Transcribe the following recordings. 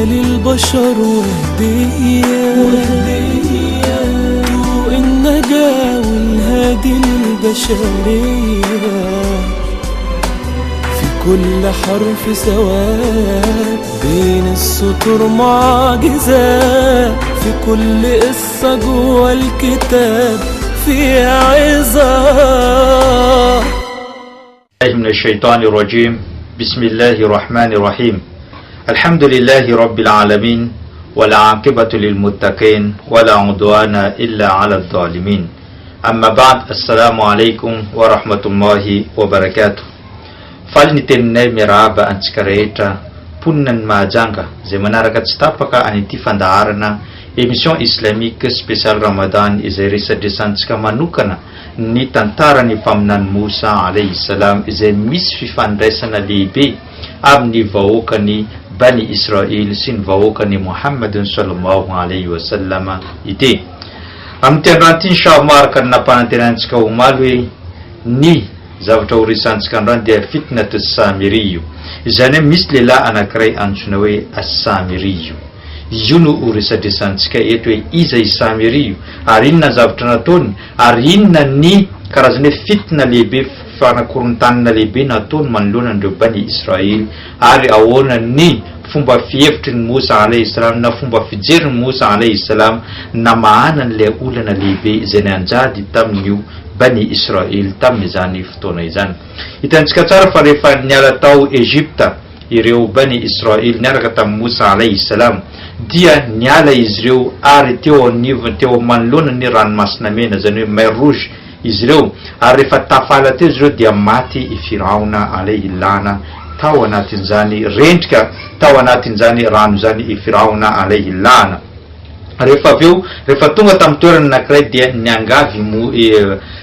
للبشر وهدية، طوق النجاة والهادي للبشرية. في كل حرف سواد بين السطور معجزات، في كل قصة جوا الكتاب فيها عظات. الله من الشيطان الرجيم. بسم الله الرحمن الرحيم. الحمد لله رب العالمين والعاقبة للمتقين ولا عدوان إلا على الظالمين. أما بعد السلام عليكم ورحمة الله وبركاته. Faly ny teninay miarahaba antsika rehetra mponina ny Mahajanga izay manaraka tsy tapaka an'ity fandaharana émission islamique spécial Ramadan izay resadresantsika manokana ny tantaran'ny Mpaminany Mosa alayhi salam izay misy fifandraisana lehibe amin'ny vahoakan'i Bani Israel sy ny vahoakan'i Muhammad sallallahu alayhi wa sallam ity. Amin'ity androany ity inshallah araka ny nampanantenantsika omaly hoe ny zavatra ho resahantsika androany dia fitnatu Samiriyo, izany hoe misy lehilahy anankiray antsoina hoe As-Samiriyo. Io no ho resadresantsika eto hoe iza i Samiriyo ary inona ny zavatra nataony ary inona ny karazana hoe fitna lehibe, fanakorontanana lehibe nataony manoloana an'ireo Bani Israel ary ahoana ny fomba fihevitry ny Mosa alayhi salam na fomba fijerin'i Mosa alayhi salam namahana an'ilay olana lehibe izay nianjady tamin'io Bani Israel tamin'izany fotoana izany. Hitantsika tsara fa rehefa niala tao Egypta ireo Bani Israel niaraka tamin'i Mosa alayhi salam dia niala izy ireo ary teo anivony, teo manoloana ny ranomasina mena, izany hoe mer rouge, izy ireo, ary rehefa tafala teo izy ireo dia maty i Firaona alayhi lana tao anatin'izany rendrika tao anatin'izany rano izany i Firaona alayhi lana. Rehefa avy eo, rehefa tonga tamin'ny toerana anankiray dia niangavy i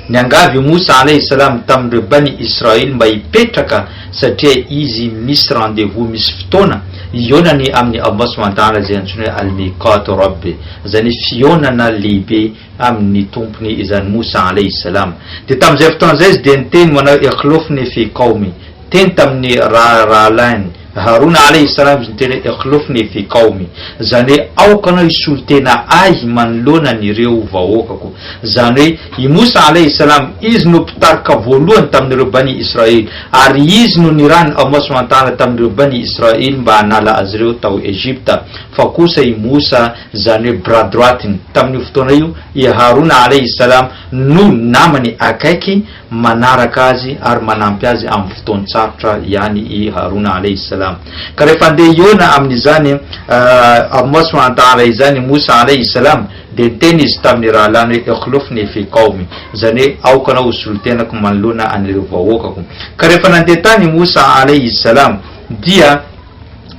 niangavy i Mosa alayhi salam tamin'ireo Bani Israel mba hipetraka satria izy misy rendez-vous, misy fotoana hihaonany amin'i Allah subhanahu wa ta'ala izay antsoina hoe Al-Miqat Rabbi, izany hoe fihaonana lehibe amin'ny Tompony izany Mosa alayhi salam. Dia tamin'izay fotoana izay izy dia niteny manao hoe ikhlufni fi qawmi, niteny tamin'ny rahalahiny Harona alayhi salam izy niteny hoe ikhlufni fi qawmi, izany hoe aoka anao hisolo tena ahy manoloana an'ireo vahoakako. Izany hoe i Mosa alayhi salam izy no mpitarika voalohany tamin'ireo Bani Israel ary izy no nirahin'i Allah subhanahu wa ta'ala tamin'ireo Bani Israel mba hanala azy ireo tao Egypta, fa kosa i Mosa izany hoe bras droite-ny tamin'io fotoana io i Harona alayhi salam no namany akaiky manaraka azy ary manampy azy amin'ny fotoan-tsarotra ihany i Harona alayhi salam. Ka rehefa handeha hihaona amin'izany Allah subhanahu wa ta'ala izany i Moussa alayhi salam dia niteny izy tamin'ny rahalahiny hoe ikhlufni fi qawmi, izany hoe aoka anao ho solontenako manoloana an'ireo vahoakako. Ka rehefa nandeha tany i Moussa alayhi salam dia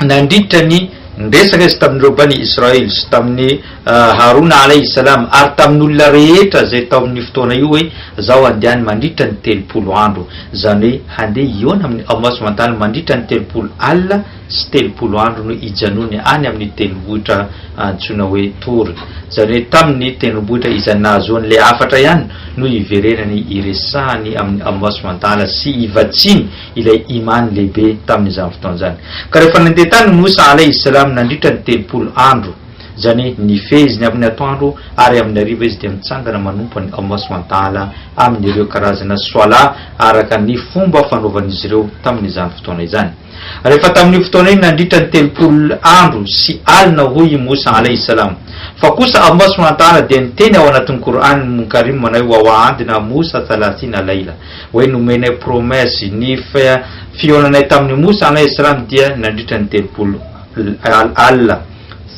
nandritra ny niresaka izy tamin'ireo Bani Israël sy tamin'i Harona alayhi salam ary tamin'olona rehetra izay tao amin'io fotoana io hoe zaho handeha any mandritra ny 30 andro, izany hoe handeha hihaona amin'i Allah subhanahu wa ta'ala mandritra ny 30 alina sy 30 andro no hijanony any amin'ny tendrombohitra antsoina hoe Tour, izany hoe tamin'ny tendrombohitra izay nahazoany ilay hafatra ihany no hiverenany hiresahany amin'i Allah subhanahu wa ta'ala sy hivatsiany ilay Iman lehibe tamin'izany fotoana izany. Ka rehefa nandeha tany Mosa alayhi salam nandritra ny 30 andro, izany hoe nifehy izy ny amin'ny atoandro ary amin'ny hariva izy dia mitsangana manompo an'i Allah subhanahu wa ta'ala amin'ireo karazana Swalah araka ny fomba fanaovan'izy ireo tamin'izany fotoana izany. Rehefa tamin'io fotoana io nandritra ny 30 andro sy alina hoy i Mosa alayhi salam. Fa kosa Allah subhanahu wa ta'ala dia niteny ao anatin'ny Qur'an Munkarim manao hoe wa wa'adna Mosa thalathina layla. Hoe nomenay promesse ny fihaonanay tamin'i Mosa alayhi salam dia nandritra ny 30 alina,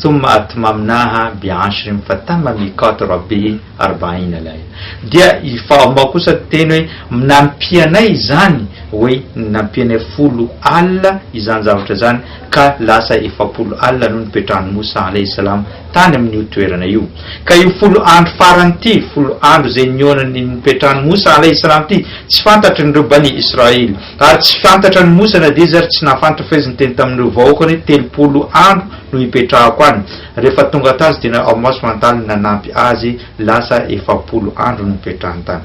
thumma atmamnaha bi ashrin fatamma miqat rabbihi arba'ina layla. Dia i Allah kosa niteny hoe nampianay izany hoe nampianay 10 alina izany zavatra izany ka lasa 40 alina no nipetrahan'i Mosa alayhi salam tany amin'io toerana io. Ka io 10 andro farany ity, 10 andro izay nihaonany nipetrahan'i Mosa alayhi salam ity, tsy fantatrin'ireo Bani Israël, ary tsy fantatra an'i Mosa na dia izy ary tsy nahafantatra fa izy niteny tamin'ireo vahoakany hoe 30 andro no hipetrahako any. Rehefa tonga tany izy dia Allah subhanahu wa ta'ala nanampy azy lasa 40 andro no nipetrahany tany.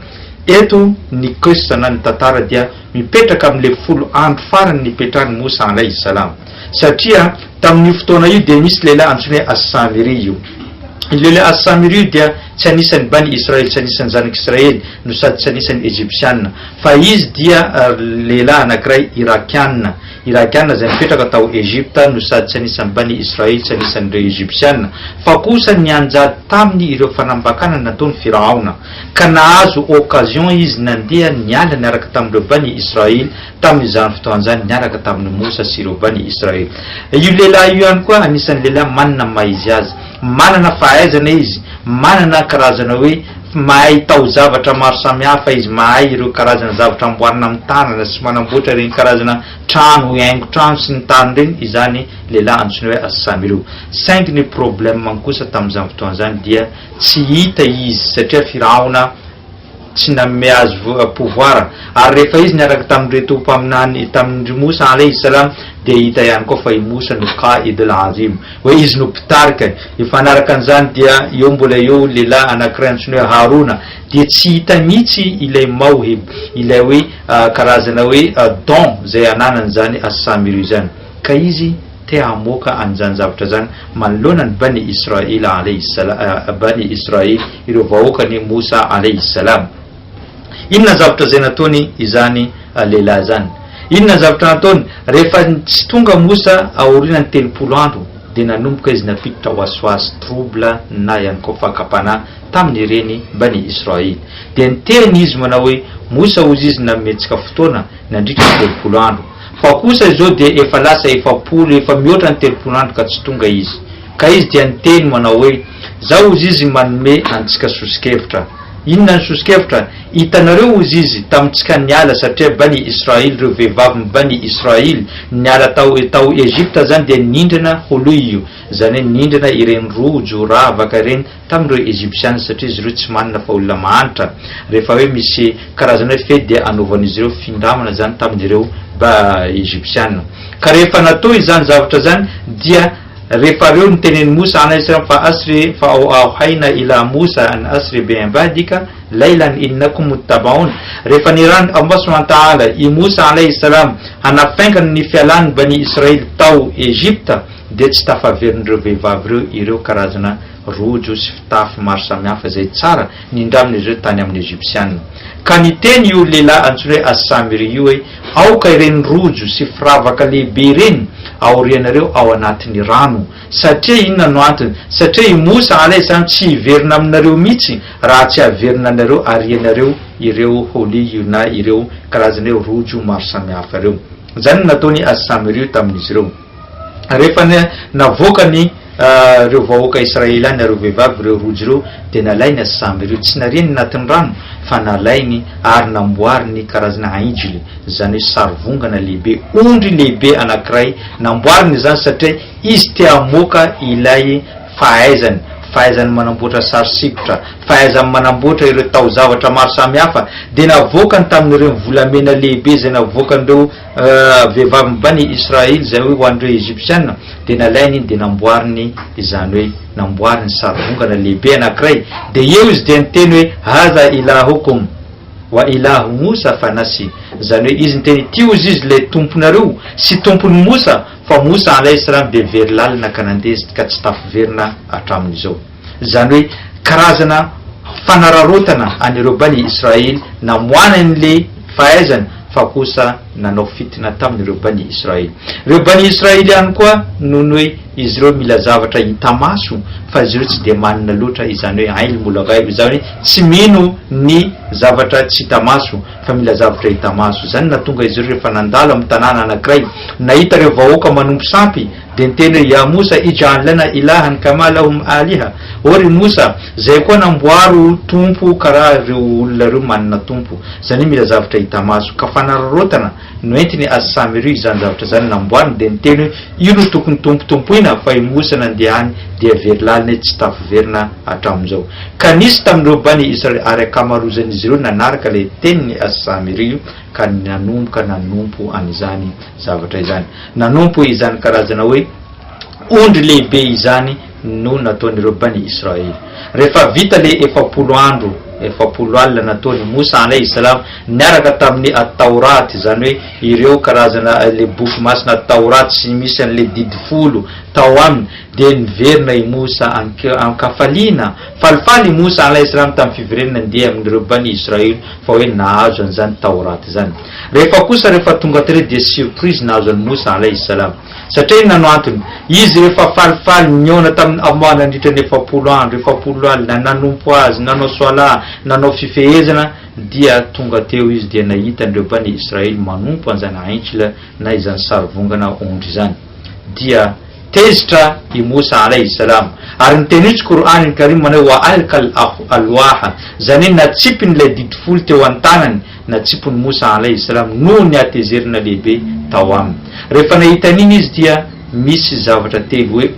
Eto ny qissa na ny tantara dia mipetraka amin'ilay 10 andro farany nipetrahan'i Moussa alayhi salam. Satria tamin'io fotoana io dia misy lehilahy antsoina hoe As-Samiri io. Io lehilahy As-Samiri io dia tsy anisan'ny Bani Israël, tsy anisan'ny zanak'Israely, no sady tsy anisan'ny Egyptiana. Fa izy dia lehilahy anankiray Irakiana. Irakiana izay nipetraka tao Egypta no sady tsy anisan'ny Bani Israël, tsy anisan'ireo Egyptiana. Fa kosa nianjady taminy ireo fanambakana nataon'i Firaona. Ka nahazo occasion izy nandeha niala niaraka tamin'ireo Bani Israël tamin'izany fotoana izany niaraka tamin'i Mosa sy ireo Bani Israël. Io lehilahy io ihany koa anisan'ny lehilahy manana ny maha izy azy. Manana fahaizana izy, manana karazana hoe mahay taozavatra maro samihafa izy, mahay ireo karazana zavatra amboarina amin'ny tanana sy manamboatra ireny karazana trano, haingon-trano sy ny tariny ireny izany lehilahy antsoina hoe As-Samiri io. Saingy ny problème-ny kosa tamin'izany fotoana izany dia tsy hita izy satria Firaona tsy nanome azy pouvoir ary rehefa izy niaraka tamin'ireto mpaminany tamin-dry Mosa alayhi salam dia hita ihany koa fa i Mosa no qa'id al-azim hoe izy no mpitarika hifanaraka an'izany dia eo mbola eo lehilahy anankiray antsoina hoe Harona dia tsy hita mihitsy ilay mawhib ilay hoe karazana hoe don izay ananany izany as-Samiri izany ka izy te hamoaka an'izany zavatra izany manoloana ny Bani Israila alayhi salam, Bani Israil, ireo vahoakan'i Mosa alayhi salam. Inona ny zavatra izay nataony izany lehilahy izany? Inona ny zavatra nataony? Rehefa tsy tonga Mosa aorianan'ny 30 andro dia nanomboka izy nampiditra waswas, trouble na ihany koa fakam-panahy tamin'ireny Bani Israil. Dia niteny izy manao hoe, Mosa hozy izy nanome antsika fotoana nandritra ny 30 andro. Fa kosa izao dia efa lasa 40, efa mihoatra ny 30 andro ka tsy tonga izy. Ka izy dia niteny manao hoe, Zaho hozy izy manome antsika soso-kevitra. Inona ny soso-kevitra? Hitanareo hozy izy, tamintsika niala satria Bani Israil, ireo vehivavin'i Bani Israil, niala tao, tao Egypta zany dia nindrana holoio, zany hoe nindrana ireny rojo, ravaka ireny, tamin'ireo Egyptiana satria izy ireo tsy manana fa olona mahantra. Rehefa hoe misy karazana hoe fety dia anaovan'izy ireo findramana izany tamin'ireo ba Egyptiana. Ka rehefa natao izany zavatra izany dia rehefa reo nitenen'i Mosa alayhi salam fa asri fa auhayna ila Mosa an asri bi ibadika laylan innakum muttabaun. Rehefa nirahin'i Allah subhanahu wa ta'ala i Mosa alayhi salam hanafaingana ny fialan'ny Bani Israel tao Egypta dia tsy tafaverin'ireo vehivavy ireo ireo karazana rojo sy fitafy maro samihafa izay tsara nindramin'izy ireo tany amin'ny Egypsiana. Ka niteny io lehilahy antsoina hoe As-Samiri io hoe, Aoka ireny rojo sy firavaka lehibe ireny aorianareo ao anatin'ny rano. Satria inona no antony? Satria i Mosa alayhi salam tsy hiverina aminareo mihitsy raha tsy averinanareo arianareo ireo holiy na ireo karazana hoe rojo maro samihafa ireo. Izany no nataon'i As-Samiri io tamin'izy ireo. Rehefa navoakany ireo vahoaka Israely any ireo vehivavy ireo rojo ireo dia nalainy asamby ireo, tsy nariany anatin'ny rano fa nalainy ary namboariny karazana aijly, izany hoe sarivongana lehibe, ondry lehibe anankiray, namboariny izany satria izy te hamoaka ilay fahaizany, fahaizany manamboatra sary sikotra, fahaizany manamboatra ireo taozavatra maro samihafa, dia navoakany tamin'ireny volamena lehibe izay navoakan'ireo Vehivavy Bani Israel izay hoe ho an'ireo Egyptiana dia nalainy iny dia namboariny izany hoe namboariny sarivongana lehibe anankiray dia eo izy dia niteny hoe hadha ilahukum wa ilahu Musa fa nasi izany hoe izy niteny ity hozy izy ilay tomponareo sy tompon'i Musa fa Musa alayhi salam dia very lalina ka nandeha izy ka tsy tafiverina hatramin'izao. Izany hoe karazana fanararaotana an'ireo Bani Israel namoanany le fahaizany fa kosa nanao fitna tamin'ireo Bani Israel. Ireo Bani Israel ihany koa noho ny hoe izy ireo mila zavatra hita maso fa izy ireo tsy dia manana loatra izany hoe ilmul ghaib izany hoe tsy mino ny zavatra tsy hita maso fa mila zavatra hita maso. Izany no nahatonga izy ireo rehefa nandalo amin'ny tanàna anankiray nahita ireo vahoaka manompo sampy Dia niteny hoe, Ya Mosa, ij'al lana ilahan kama lahum aliha, Ô ry Mosa, zay koa namboaro tompo karaha ireo olona ireo manana tompo. Izany hoe mila zavatra hita maso. Ka fanararaotana no entiny As-Samiri izany zavatra izany namboariny. Dia niteny hoe, Io no tokony tompo tompoina, fa i Mosa nandeha any dia very lalina izy tsy tafiverina hatramin'izao. Ka nisy tamin'ireo Bani Israel ary ankamarozan'izy ireo nanaraka ilay tenin'i As-Samiri ka nanomboka nanompo an'izany zavatra izany. Nanompo izany karazana hoe ondry lehibe izany no nataon'ireo Bani Israely. Rehefa vita le 40 andro. 40 alina nataon'i Moussa alayhi salam niaraka tamin'ny At-Tawrat, izany hoe ireo karazana ilay boky masina At-Tawrat sy misy an'ilay didy folo tao aminy, dia niverina i Moussa an-kafaliana, falifaly i Moussa alayhi salam tamin'ny fiverenana nandeha amin'ireo Bani Israël fa hoe nahazo an'izany Tawrat izany. Rehefa kosa rehefa tonga tary dia surprise nahazo an'i Moussa alayhi salam. Satria inona no antony? Izy rehefa falifaly nihaona tamin'i Allah nandritra ny 40 andro, 40 alina, nanompo Azy, nanao Swalah, nanao fifehezana, dia tonga teo izy dia nahita an'ireo Bani Israël manompo an'izany Aïncl na izany sarivongana ondry izany. Dia tezitra i Moussa alayhi salam. Ary niteny mihitsy Qur'an al-Karim manao hoe wa alqa al-alwaha, izany hoe natsipiny ilay didy folo teo an-tanany, Natsipon'i Mosa alaihi salam noho ny hatezerana lehibe tao aminy. Rehefa nahita an'iny izy dia misy zavatra telo hoe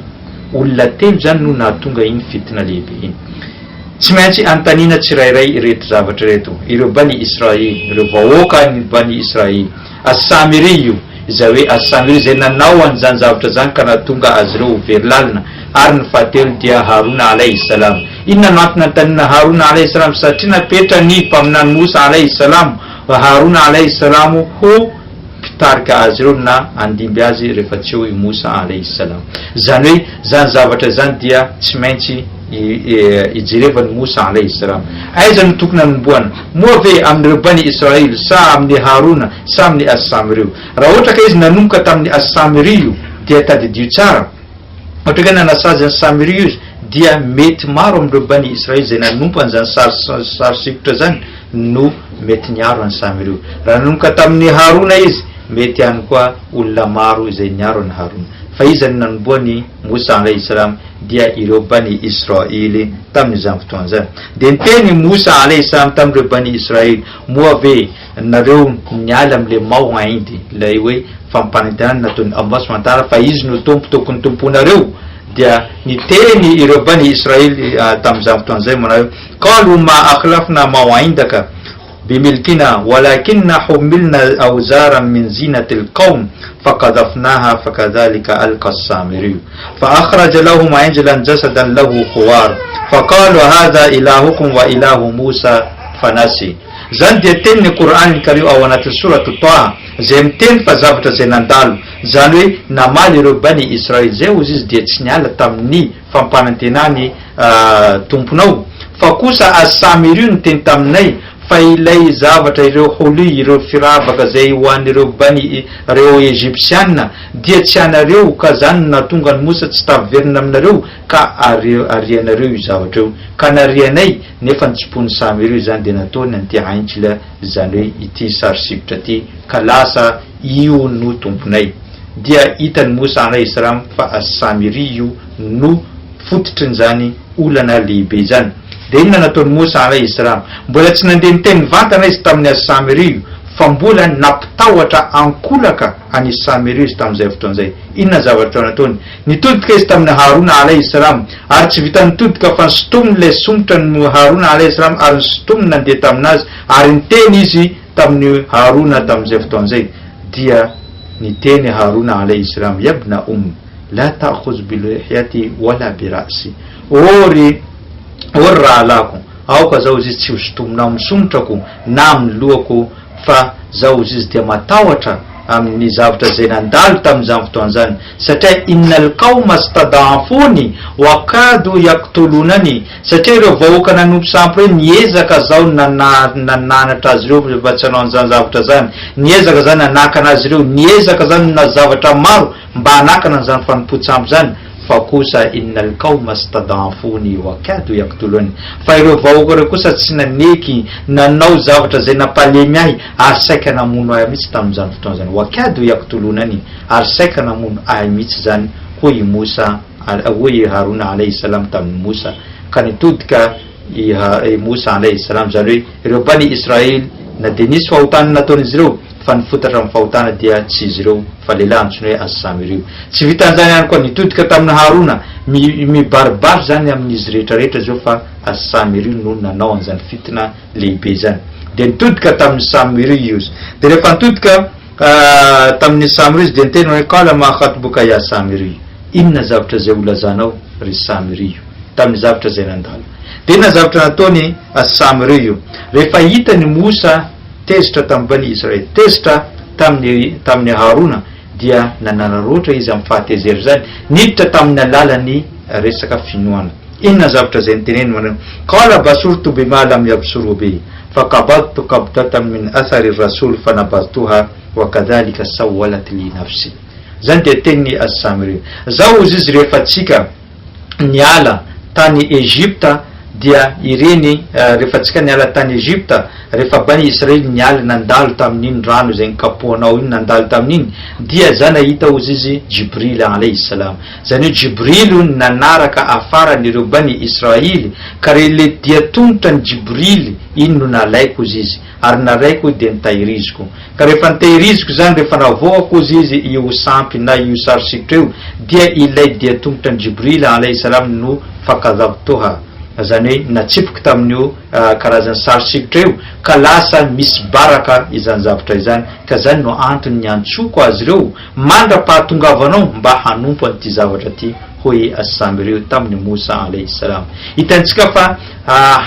olona telo izany no nahatonga iny fitna lehibe iny. Tsy maintsy anontaniana tsirairay ireto zavatra ireto, ireo Bani Israil, ireo vahoakan'ny Bani Israil, As-Samiri io, izay hoe As-Samiri izay nanao an'izany zavatra izany ka nahatonga azy ireo ho very lalina, ary ny fahatelo dia Harona alaihi salam. Inona no antony anontaniana Harona alaihi salam? Satria napetran'ny Mpaminany Mosa alaihi salam Harona alaihi salam ho mpitarika azy ireo na handimby azy rehefa tsy eo i Mosa alaihi salam. Izany hoe izany zavatra izany dia tsy maintsy ijerevan'i Mosa alaihi salam. Aiza no tokony hanombohana? Moa ve amin'ireo Bani Israil sa amin'i Harona sa amin'i As-Samiriyo? Raha ohatra ka izy nanomboka tamin'i As-Samiriyo dia tadidio tsara, ohatra ka nanasazy an'i Samiriyo izy dia mety maro amin'ireo Bani Israil izay nanompo an'izany sary sary sikotra izany no mety niaro an'i Samiriyo. Raha nanomboka tamin'i Harona izy, mety ihany koa olona maro izay niaro an'i Harona. Fa iza no nanombohan'i Mosa alaihi salam? Dia ireo Bani Israil tamin'izany fotoana izany. Dia niteny i Mosa alaihi salam tamin'ireo Bani Israil, Moa ve nareo niala amin'ilay maw'id, ilay hoe fampanantenana nataon'i Allah subhanahu wa ta'ala fa Izy no Tompo tokony tompoinareo? Dia niteny ireo Bani Israil tamin'izany fotoana izay manao hoe, Qalu ma akhlafna maw'idaka bimilkina walakinna humilna awzaran min zinatil qawm faqadhafnaha fakadhalika alqa as-samiriyu fa akhraja lahum ijlan jasadan lahu khuwar faqalu hadha ilahukum wa ilahu Musa fanasi. Izany dia tenin'ny Qur'an al-Karim ao anatin'ny Sourate Taha izay miteny fa zavatra izay nandalo, izany hoe namaly ireo Bani Israël izay hozy izy dia tsy niala tamin'ny fampanantenany Tomponao, fa kosa As-Samiriyu niteny taminay fa ilay zavatra ireo holi, ireo firavaka izay ho an'ireo Bani ireo Egyptiana dia tsy anareo ka zany no nahatonga an'i Mosa tsy taverina aminareo ka arianareo io zavatra io ka narianay nefa ny tsipon'i Samiriyu izany dia nataony an'ity Aintl izany hoe ity sary sikotra ity ka lasa io no tomponay. Dia hitan'i Mosa alaihi salam fa As-Samiriyu no fototrin'izany olana lehibe izany. Dia inona nataon'i Mosa alaihi salam? Mbola tsy nandeha niteny mivantana izy tamin'i As-Samiriyu fa mbola nampitahotra ankolaka an'i Samiriyu izy tamin'izay fotoana izay. Inona zavatra nataony? Nitodika izy tamin'i Harona alaihi salam, ary tsy vitan'ny nitodika fa nisintominy ilay somotra an'i Harona alaihi salam ary nisintominy nandeha tamin'azy ary niteny izy tamin'i Harona tamin'izay fotoana izay. Dia niteny Harona alaihi salam, Yabna umm, la ta'khuz bi lihyati wala bi ra'si. Ô ry, ô ry rahalahiko, aoka zaho izy tsy ho sintomina amin'ny somotrako na amin'ny lohako fa zaho izy dia matahotra amin'ny zavatra izay nandalo tamin'izany fotoana izany, satria innal qawma stada'afuni wa kadu yaqtulunani, satria ireo vahoaka nanompo sampy ireo niezaka zaho nananatra azy ireo mba tsy hanao an'izany zavatra izany, niezaka zaho nanakana azy ireo, niezaka zaho nanao zavatra maro mba hanakana an'izany fanompoan-tsampy izany, fa kosa innal qawma stada'afuni wa kadu yaqtuluni, fa ireo vahoaka ireo kosa tsy naneky nanao zavatra izay nampalemy ahy ary saika namono ahy mihitsy tamin'izany fotoana izany, wa kadu yaqtulunani, ary saika namono ahy mihitsy izany, hoy i Mosa, hoy i Harona alayhi salam tamin'i Mosa, ka nitodika i Mosa alayhi salam, izany hoe ireo Bani Israil na dia nisy fahotana nataon'izy ireo, fa ny fotatra amin'ny fahotana dia tsy izy ireo fa lehilahy antsoina hoe As-Samiriyu. Tsy vitan'izany ihany koa, nitodika tamin'i Harona, mibaribary izany amin'izy rehetra rehetra izao fa As-Samiriyu no nanao an'izany fitna lehibe izany. Dia nitodika tamin'i Samiriyu izy. Dia rehefa nitodika tamin'i Samiriyu izy dia niteny hoe, Qala ma khatbuka ya Samiriyu? Inona zavatra izay holazanao ry Samiriyu? Tamin'ny zavatra izay nandalo. Dia inona zavatra nataony As-Samiri io? Rehefa hitany Mosa tezitra tamin'ny Bani Israel, tezitra tamin'ny tamin'i Harona, dia nanararaotra izy amin'ny fahatezera izany, niditra tamin'ny alalan'ny resaka finoana. Inona ny zavatra izay niteneniny manao hoe, Qala basurtu bima lam yabsuru bihi, faqabadtu qabdatan min athari ar-rasul fanabadhtuha wa kadhalika sawwalat li nafsi. Izany dia tenin'i As-Samiri. Zaho hozy izy rehefa tsika niala tany Egypta dia ireny rehefa tsika niala tany Egypta, rehefa bani Israely niala nandalo tamin'iny rano izay nikapohanao iny nandalo tamin'iny dia za nahita hozy izy Jibril alayhi salam. Izany hoe Jibril no nanaraka afarany ireo bani Israely ka re le dia tongotra ny Jibril iny no nalaiko hozy izy ary naraiko dia nitahiriziko. Ka rehefa nitehiriziko izany, rehefa navoakako hozy izy io sampy na io sary sikotra io, dia ilay dian-tongotra an'i Jibril alaihi salam no fakadhabtuha, izany hoe natsipiko tamin'io karazan'ny sary sikotra io, ka lasa misy baraka izany zavatra izany, ka izany no antony niantsoako azy ireo mandra-pahatongavanao mba hanompo an'ity zavatra ity, hoy As-Samiriyu tamin'i Moussa alaihi salam. Hitantsika fa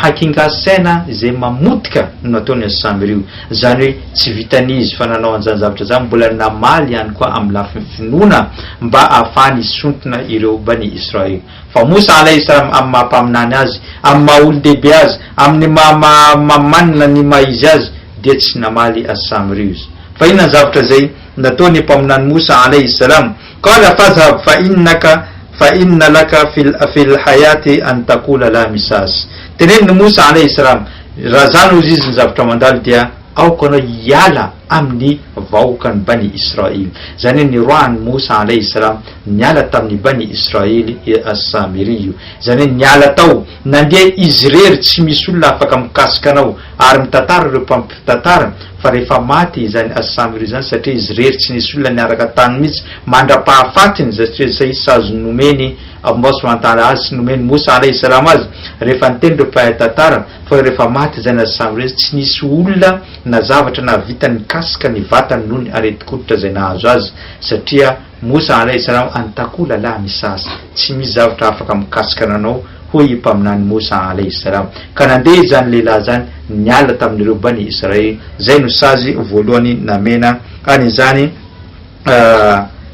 hakingan-saina izay mamotika no nataon'i As-Samiriyu. Izany hoe tsy vitan'izy fa nanao an'izany zavatra izany, mbola namaly ihany koa amin'ny lafiny finoana mba ahafahany hisontona ireo Bani Israël. Fa Moussa alaihi salam amin'ny maha mpaminany azy, amin'ny maha olon-dehibe azy, amin'ny maha maha manana ny maha izy azy dia tsy namaly As-Samiriyu izy. Fa inona ny zavatra izay nataon'ny mpaminany Moussa alaihi salam? Qala fadhhab fa innaka fa inna laka fil fil hayati an taqula la misas. Teneniny Moussa alayhi salam, raha zany hozy izy ny zavatra mandalo dia aoka anao hiala amin'ny vahoakan'ny Bani Israil. Zany hoe niroahan'i Moussa alayhi salam niala tamin'ny Bani Israil i As-Samiriyu. Zany hoe niala tao, nandeha izy irery tsy misy olona afaka mikasika anao ary mitantara ireo mpampitantara fa rehefa maty izany As-Samiri izany satria izy irery tsy nisy olona niaraka tany mihitsy mandra-pahafatiny satria izay sazy nomeny Allah subhanahu wa ta'ala azy sy nomeny Moussa alayhi salam azy rehefa niteny ireo mpahay tantara fa hoe rehefa maty izany As-Samiri izany tsy nisy olona na zavatra nahavita nikasika ny vatany noho ny aretin-koditra izay nahazo azy satria Moussa alayhi salam an-takola la misas tsy misy zavatra afaka mikasika anao hoy i Mpaminany Moussa alayhi salam. Ka nandeha izany lehilahy izany niala tamin'ireo Bani Israël, izay no sazy voalohany namena an'izany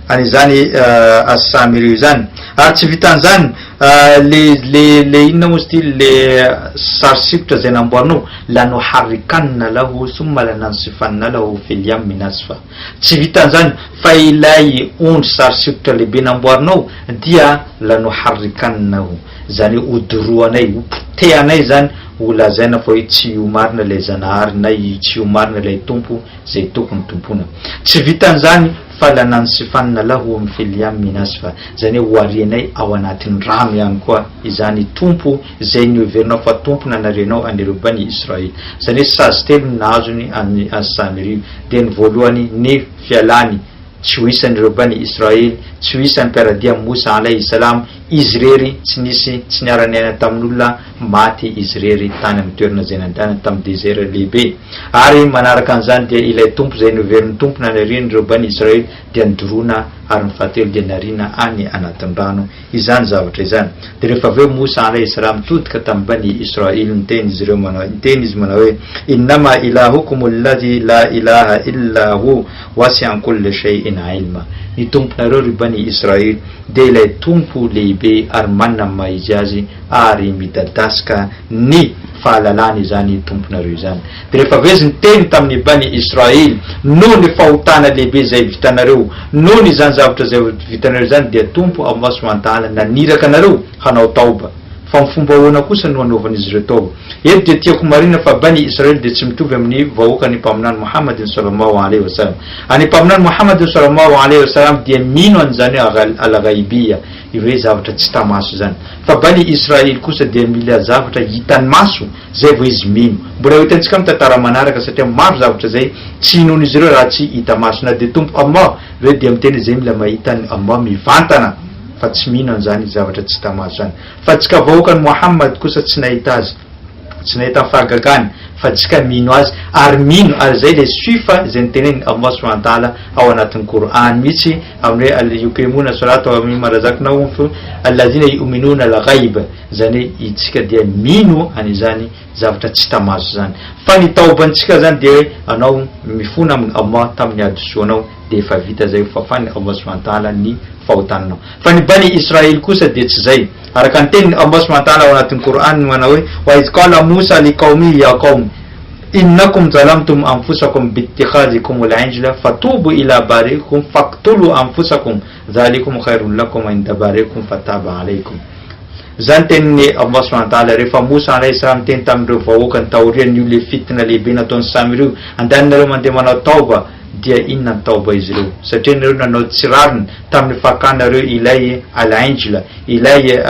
an'izany As-Samiri izany. Ary tsy vitan'izany, le le le inona moa izy ity, le sary sikotra izay namboarinao, lanuharrikanna lahu thumma lanansifanna lahu fil yammi nasfa. Tsy vitan'izany fa ilay ondry sary sikotra lehibe namboarinao dia lanuharrikannahu, izany hoe hodoroanay, hopotehanay izany, ho lazaina fa hoe tsy io marina ilay Zanahary na tsy io marina ilay Tompo izay tokony tompoina. Tsy vitan'izany fa lanansifanna lahu fil yammi nasfa, izany hoe hoarianay ao anatin'ny rano ihany koa izany Tompo izay noheverinao fa Tompo nanarianao an'ireo Bani Israël. Izany hoe sazy telo no nahazony an'i As-Samiri. Dia ny voalohany, ny fialany tsy ho isan'ireo Bani Israël, tsy ho isan'ny mpiara-dia amin'i Moussa alayhi salam, izy irery, tsy nisy, tsy niara-niaina tamin'olona, maty izy irery tany amin'ny toerana izay nandehanany tamin'ny désert lehibe. Ary manaraka an'izany dia ilay Tompo izay noheverin'ny Tompo nanarian'ireo Bani Israël dia nodoroana ary ny fahatelo dia nariana any anatin'ny rano. Izany zavatra izany. Dia rehefa avy eo Moussa alayhi salam nitodika tamin'ny Bani Isra'il niteny izy ireo manao, niteny izy manao hoe, Innama ilahukum alladhi la ilaha illa hu wasi'a kulla shay'in ilma. Ny Tomponareo ry Bani Isra'il dia ilay Tompo lehibe ary manana ny maha izy azy ary midadasika ny fahalalany izany Tomponareo izany. Dia rehefa avy eo izy niteny tamin'ny Bani Isra'il, noho ny fahotana lehibe izay vitanareo, noho ny izany zavatra izay vitanareo izany, dia Tompo Allah subhanahu wa ta'ala naniraka anareo hanao taoba. Fa amin'ny fomba ahoana kosa no hanaovan'izy ireo taoba? Eto dia tiako marihina fa Bani Isra'il dia tsy mitovy amin'ny vahoakan'ny Mpaminany Muhammadin sallallahu alaihi wa sallam. Any Mpaminany Muhammadin sallallahu alaihi wa sallam dia mino an'izany hoe al-ghaibiyya, ireo hoe zavatra tsy hita maso izany. Fa Bani Isra'il kosa dia mila zavatra hitan'ny maso zay vao izy mino. Mbola ho hitantsika amin'ny tantara manaraka satria maro zavatra zay tsy inoan'izy ireo raha tsy hita maso. Na dia Tompo Allah ireo dia miteny hoe zay mila mahita an'i Allah mivantana fa tsy mino an'izany zavatra tsy hita maso zany. Fa antsika vahoakan'i Muhammad kosa tsy nahita azy. Tsy nahita ny fahagagany fa tsika mino azy ary mino ary zay le sifa izay noteneniny Allah subhanahu wa ta'ala ao anatin'ny Qur'an mihitsy amin'ny hoe al yuqimuna salata wa mimma razaqnahum fi allazina yu'minuna al ghaib, zany hoe itsika dia mino an'izany zavatra tsy hita maso zany. Fa ny taobantsika zany dia hoe anao mifona amin'i Allah tamin'ny hadisoanao dia efa vita zay, hofafan'i Allah subhanahu wa ta'ala ny fahotanao. Fa ny Bani Israël kosa dia tsy zay. Araka ny tenin'i Allah subhanahu wa ta'ala ao anatin'ny Qur'an manao hoe, Wa idh qala Moussa li qawmihi ya qawm, innakum zalamtum anfusakum bittikhazikum al-ijla fatubu ila bari'ikum faqtulu anfusakum dhalikum khairun lakum inda bari'ikum fataba alaykum. Izany tenin'i Allah subhanahu wa ta'ala rehefa Moussa alayhi salam niteny tamin'ireo vahoakany taorian'io le fitna lehibe nataon'i Samiri io, andehananareo mandeha manao tauba, dia inona ny taoba izy ireo? Satria nareo nanao tsy rariny tamin'ny fakanareo ilay Al-Injl, ilay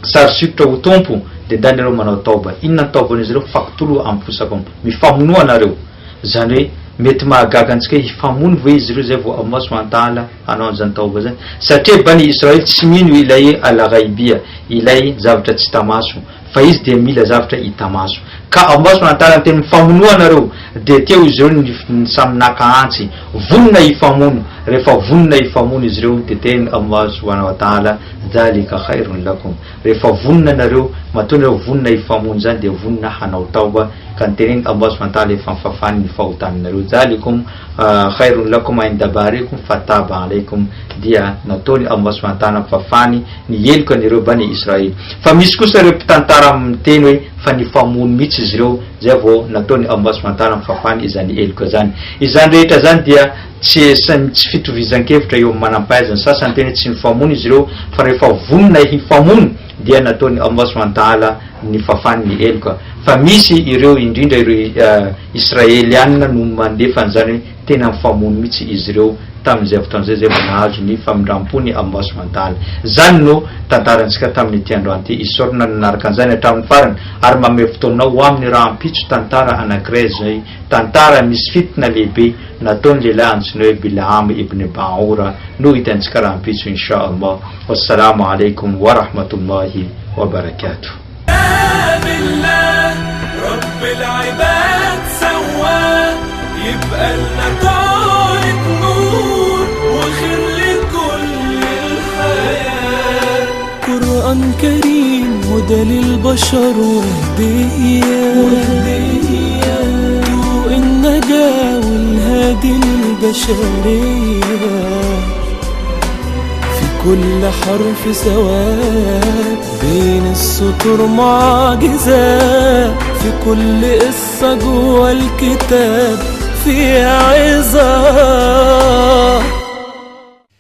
sary sikotra ho Tompo, dia ndany nareo manao taoba. Inona ny taoban'izy ireo? Faqtulu anfusakum, mifamonoa nareo. Izany hoe, mety mahagaga antsika hoe hifamono ve izy ireo izay vao Allah subhanahu wa ta'ala hanao an'izany taoba izany? Satria Bani Israël tsy mino ilay Al-Ghaibiyya, ilay zavatra tsy hita maso. Fa izy dia mila zavatra hita maso. Ka Allah subhanahu wa ta'ala niteny mifamonoa nareo, dia teo izy ireo ny samy naka antsy, vonona hifamono, rehefa vonona hifamono izy ireo dia teny Allah subhanahu wa ta'ala, dhalika khairun lakum, rehefa vonona nareo, matoa nareo vonona hifamono izany dia vonona hanao tawba, ka niteneny Allah subhanahu wa ta'ala efa nifafany ny fahotanareo, dhalikum khairun lakum inda barikum fataba alaykum, dia nataony Allah subhanahu wa ta'ala nifafany ny heloka ny ireo Bani Israël. Fa misy kosa ireo mpitantara miteny hoe fa nifamono mihitsy izy ireo zay vao nataon'i Allah subhanahu wa ta'ala nifafany izany heloka izany. Izany rehetra izany dia tsy tsy fitovizan-kevitra eo amin'ny manam-pahaizana. Ny sasany miteny hoe tsy nifamono izy ireo fa rehefa vonona hifamono dia nataon'i Allah subhanahu wa ta'ala nifafany ny heloka. Fa misy ireo indrindra ireo Israelianina no mandefa an'izany hoe tena nifamono mihitsy izy ireo tamin'izay fotoana izay izay vao nahazo ny famindram-pony Allah subhanahu wa ta'ala. Izany no tantarantsika tamin'ity androany ity. Isaorana nanaraka an'izany hatramin'ny farany ary manome fotoana ho amin'ny rahampitso tantara anankiray izay tantara misy fitna lehibe nataon'ny lehilahy antsoina hoe Bil'am ibn Ba'ora no hitantsika rahampitso insha Allah. Wassalamu alaikum wa rahmatullahi wa barakatuh. قرآن كريم هدى للبشر وهدية، ضوء النجاة والهادي للبشرية، في كل حرف سواد بين السطور معجزات، في كل قصة جوا الكتاب في عظات.